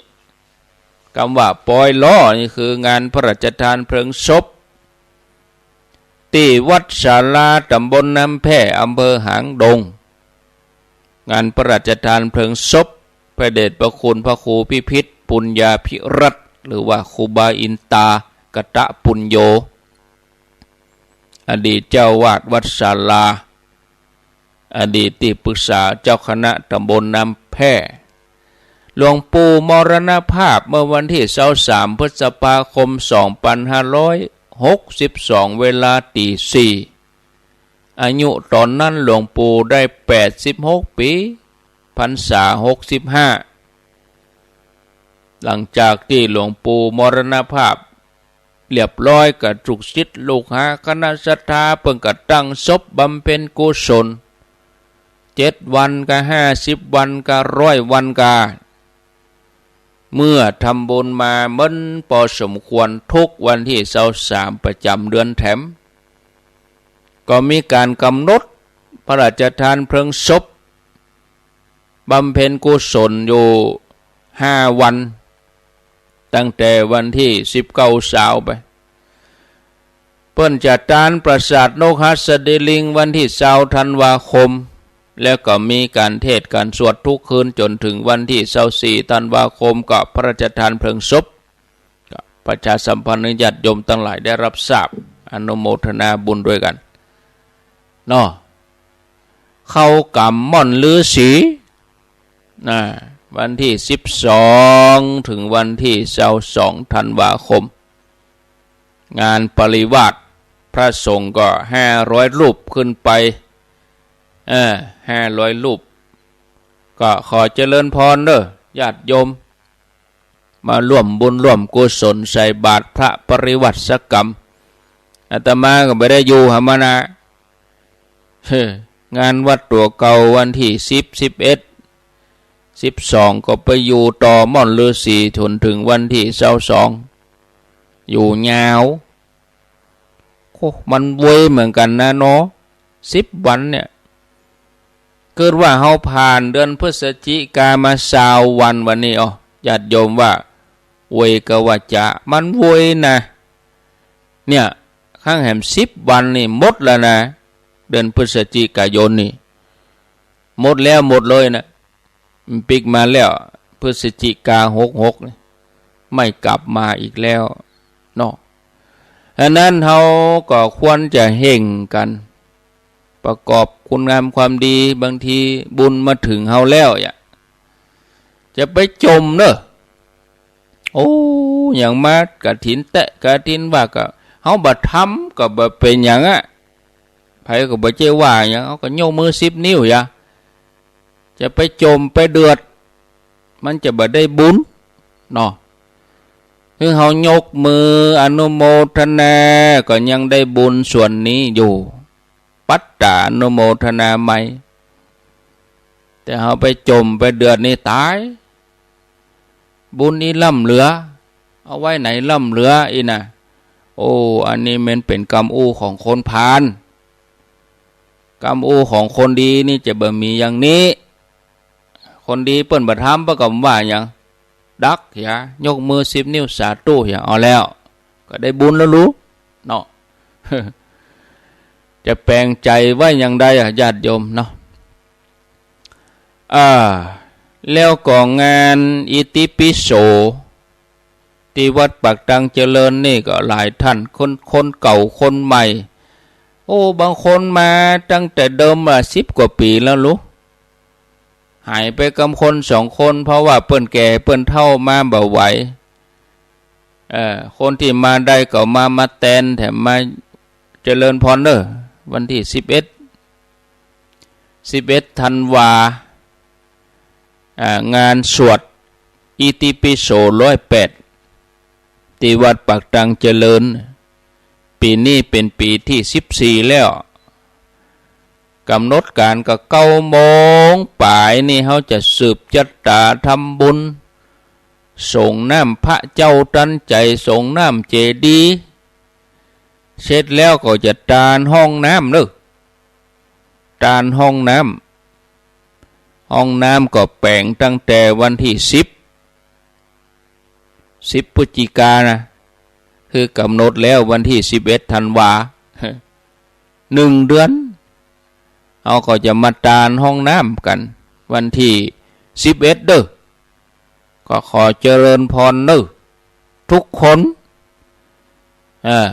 กำว่าปอยล้อนี่คืองานพระราชทานเพลิงศพ ตี้วัดศาลา ต๋ำบลน้ำแพร่ อำเภอหางดง งานพระราชทานเพลิงศพพระเดชพระคุณพระครูพิพิธปุญญาภิรัตน์ หรือว่าครูบาอินตากตปุญโญ อดีตเจ้าอาวาสวัดศาลา อดีตตี้ปรึกษาเจ้าคณะต๋ำบลน้ำแพร่ หลวงปู่มรณภาพเมื่อวันตี้ซาวสาม พฤษภาคม สองปันห้าร้อยหกสิบสอง เวลาตีสี่ อายุต๋อนนั้นหลวงปู่ได้แปดสิบหกปี๋ พรรษาหกสิบห้า หลังจากตี้หลวงปู่มรณภาพเรียบร้อย ก็ลูกศิษย์ลูกหาคณะศรัทธาเปิ้นก็ตั้งศพบำเพ็ญกุศล เจ็ดวันกา ห้าสิบวันกา ร้อยวันกา เมื่อทำบุญมาเมินปอสมควร ทุกวันตี้ซาวสามประจ๋ำเดือนแถม ก็มีก๋านกำหนดพระราชทานเพลิงศพ บำเพ็ญกุศลอยู่ห้าวัน ตั้งแต่วันตี้สิบเก้าซาวไป เปิ้นจะตานปราสาทนกหัสดีลิงวันตี้ซาวธันวาคม แล้วก็มีก๋านเทศน์ก๋านสวดทุกคืนจ๋นเถิงวันตี้ซาวสี่ธันวาคม ก็พระราชทานเพลิงศพ ก็ประชาสัมพันธ์หื้อญาติโยมตังหลายได้ฮับทราบ อนุโมทนาบุญตวยกั๋นเนาะ เข้ากรรมม่อนฤๅษี นะ วันตี้สิบสองเถิงวันตี้ซาวสองธันวาคม งานปริวาส พระสงฆ์ก็ห้าร้อยรูปขึ้นไป เออ ห้าร้อยรูป ก็ขอเจริญพรเด้อ ญาติโยม มาร่วมบุญร่วมกุศลใส่บาตรพระปริวาสกรรม อาตมาก็บ่ได้อยู่หามานะ เฮ้อ งานวัดตั๋วเก่าวันตี้สิบ สิบเอ็ด สิบสอง ก็ไปอยู่ต่อม่อนฤๅษีจ๋นเถิงวันตี้ซาวสอง อยู่ยาว โอ้ มันไวเหมือนกั๋นนะเนาะ สิบวันเนี่ย เกิดว่าเฮาผ่านเดือนพฤศจิกามาซาววัน วันนี้ อ้อ ญาติโยมว่าไวกาว่าจ๊า มันไวนะ เนี่ย คังแหมสิบวันนี่หมดแล้วนะ เดือนพฤศจิกายนนี่ หมดแล้วหมดเลยนะ มันปิ๊กมาแล้ว พฤศจิกาหกหก ไม่กลับมาอีกแล้วเนาะ ฉะนั้นเฮาก็ควรจะเฮ่งกั๋น ประกอบคุณงามความดี บางทีบุญมาเถิงเฮาแล้ว อย่า จะไปจ่มเน่อ โอ้ อย่างมากฐินแต๊ะกฐินว่า ก็เฮาบ่ทำก็บ่เป๋นหยังอะ ใผก็บ่ใจ้ว่าหยัง เฮาก็ยกมือสิบนิ้ว อย่า จะไปจ่มไปเดือด มันจะบ่ได้บุญเนาะ คือเฮายกมืออนุโมทนา ก็ยังได้บุญส่วนนี้อยู่ ปัตตานุโมทนาใหม่ แต่เฮาไปจ่มไปเดือดนี่ต๋าย บุญอี้ล้ำเหลือ เอาไว้ไหนล้ำเหลืออี้นะ โอ้ อันนี้มันเป๋นกำอู้ของคนพาล กำอู้ของคนดีนี่จะบ่มีอย่างนี้ คนดีเปิ้นบ่ทำ เปิ้นก็บ่ว่าหยัง ดัก อย่า ยกมือสิบนิ้วสาธุ อย่า เอาแล้ว ก็ได้บุญแล้วลูกเนาะ จะแป๋งใจ๋ไว้อย่างใดอะ ญาติโยมเนาะ อ่า แล้วก็งานอิติปิโส ตี้วัดปากตังเจริญนี่ก็หลายต้าน คน คนเก่าคนใหม่ โอ้ บางคนมาตั้งแต่เดิมอะ สิบกว่าปี๋แล้วลูก หายไปกำคนสองคน เพราะว่าเปิ้นแก่เปิ้นเฒ่ามาบ่ไหว เอ่อ คนตี้มาได้ก็มา มาแตนแถมมาเจริญพรเน่อ วันตี้สิบเอ็ด สิบเอ็ดธันวา อ่า งานสวดอิติปิโสร้อยแปด ตี้วัดปากตังเจริญ ปี๋นี้เป๋นปี๋ตี้สิบสี่แล้ว ก๋ำหนดก๋านก็เก้าโมงป๋ายนี่ เฮาจะสืบจัตตาทำบุญ สรงน้ำพระเจ้าตันใจ๋ สรงน้ำเจดีย์ เสร็จแล้วก็จะตานห้องน้ำเน่อ ตานห้องน้ำ ห้องน้ำก็แป๋งตั้งแต่วันตี้สิบ สิบพฤศจิกานะ คือกำหนดแล้ววันตี้สิบเอ็ดธันวา นึ่งเดือน เฮาก็จะมาตานห้องน้ำกั๋น วันตี้สิบเอ็ดเน่อ ก็ขอเจริญพรเน่อ ทุกคน เออ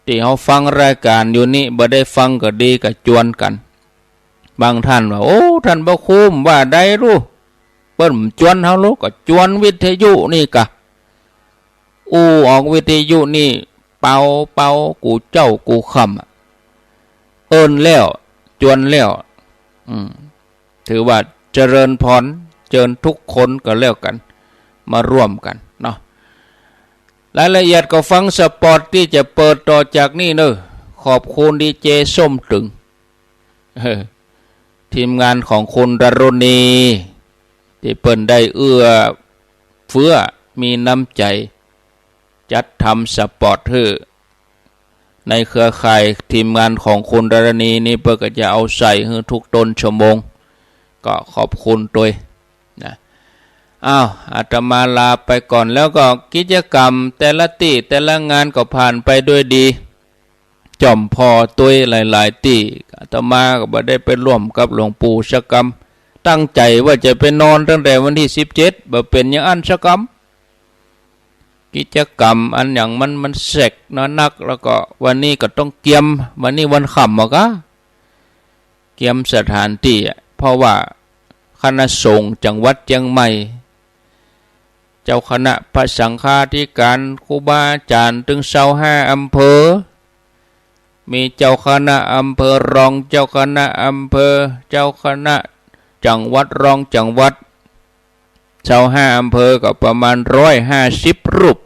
ตี้เฮาฟังรายก๋านอยู่นี่ บ่ได้ฟังก็ดี ก็จวนกั๋น บางต้านว่า โอ้ ต้านพระครูว่าใดรู้ เปิ้นบ่จวนเฮารู้ ก็จวนวิทยุนี่กะ อู้ออกวิทยุนี่ เป่า เป่า กู้เจ๊ากู้ค่ำอะ เอิ้นแล้ว จวนแล้ว อืม ถือว่าเจริญพร เจิญทุกคนก็แล้วกั๋น มาร่วมกั๋นเนาะ รายละเอียดก็ฟังสปอตตี้จะเปิดต่อจากนี้เน่อ ขอบคุณดีเจส้มตึง เออ ทีมงานของคุณดารุณี ตี้เปิ้นได้เอื้อเฟื้อ มีน้ำใจ๋ จัดทำสปอตหื้อ ในเครือข่ายทีมงานของคุณดารุณีนี่ เปิ้นก็จะเอาใส่หื้อทุกต้นชั่วโมง ก็ขอบคุณตวยนะ อ้าว อาตมาลาไปก่อน แล้วก็กิจกรรมแต่ละตี้แต่ละงานก็ผ่านไปด้วยดี จ่อมผ่อตวยหลายๆ ตี้ อาตมาก็บ่ได้ไปร่วมกับหลวงปู่สักกำ ตั้งใจ๋ว่าจะไปนอนตั้งแต่วันตี้สิบเจ็ด บ่เป๋นอย่างอั้นสักกำ กิจกรรมอันหยังมัน มันแสกเนาะนัก แล้วก็วันนี้ก็ต้องเกียม วันนี้วันค่ำบ่กา เกียมสถานตี้อะ เพราะว่าคณะสงฆ์จังหวัดเจียงใหม่ เจ้าคณะพระสังฆาธิการ ครูบาอาจ๋ารย์ตึงซาวห้าอำเภอ มีเจ้าคณะอำเภอ รองเจ้าคณะอำเภอ เจ้าคณะจังหวัด รองจังหวัด ซาวห้าอำเภอก็ประมาณร้อยห้าสิบรูป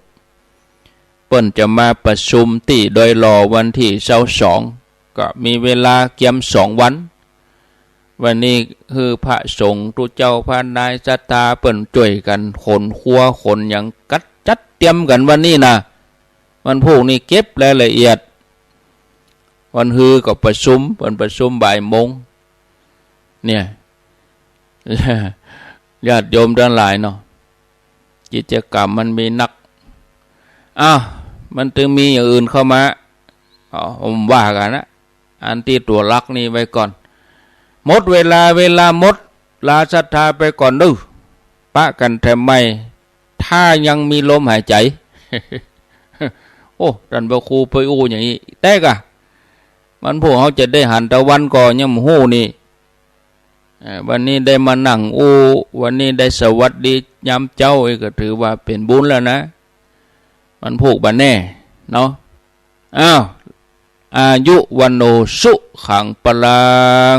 เปิ้นจะมาประชุมตี้ดอยหล่อวันตี้ซาวสอง ก็มีเวลาเกียมสองวัน วันนี้หื้อพระสงฆ์ตุ๊เจ้าพระนายศรัทธาเปิ้นจ้วยกั๋นขนครัวขนหยังกัดจัดเตรียมกั๋นวันนี้นะ วันพูกนี้เก็บรายละเอียด วันฮือก็ประชุม เปิ้นประชุมบ่ายโมง เนี่ย ญาติโยมตังหลายเนาะ กิจกรรมมันมีนัก อ้าว มันตึงมีอย่างอื่นเข้ามา อ๋อ ผมว่ากั๋นนะ อันตี้ตั๋วหลักนี่ไว้ก่อน หมดเวลา เวลาหมด ลาศรัทธาไปก่อนเน่อ ปะกั๋นแถมใหม่ ถ้ายังมีลมหายใจ๋ โอ้ ต้านพระครูไปอู้อย่างนี้ แต๊กะ มันพวกเฮาจะได้หันตะวันก็ยังบ่ฮู้นี่ เอ่อ วันนี้ได้มานั่งอู้ วันนี้ได้สวัสดียามเจ๊าอีก ก็ถือว่าเป๋นบุญแล้วนะ มันพูกบ่าแน่เนาะ อ้าว อายุวัณโณสุขังพลัง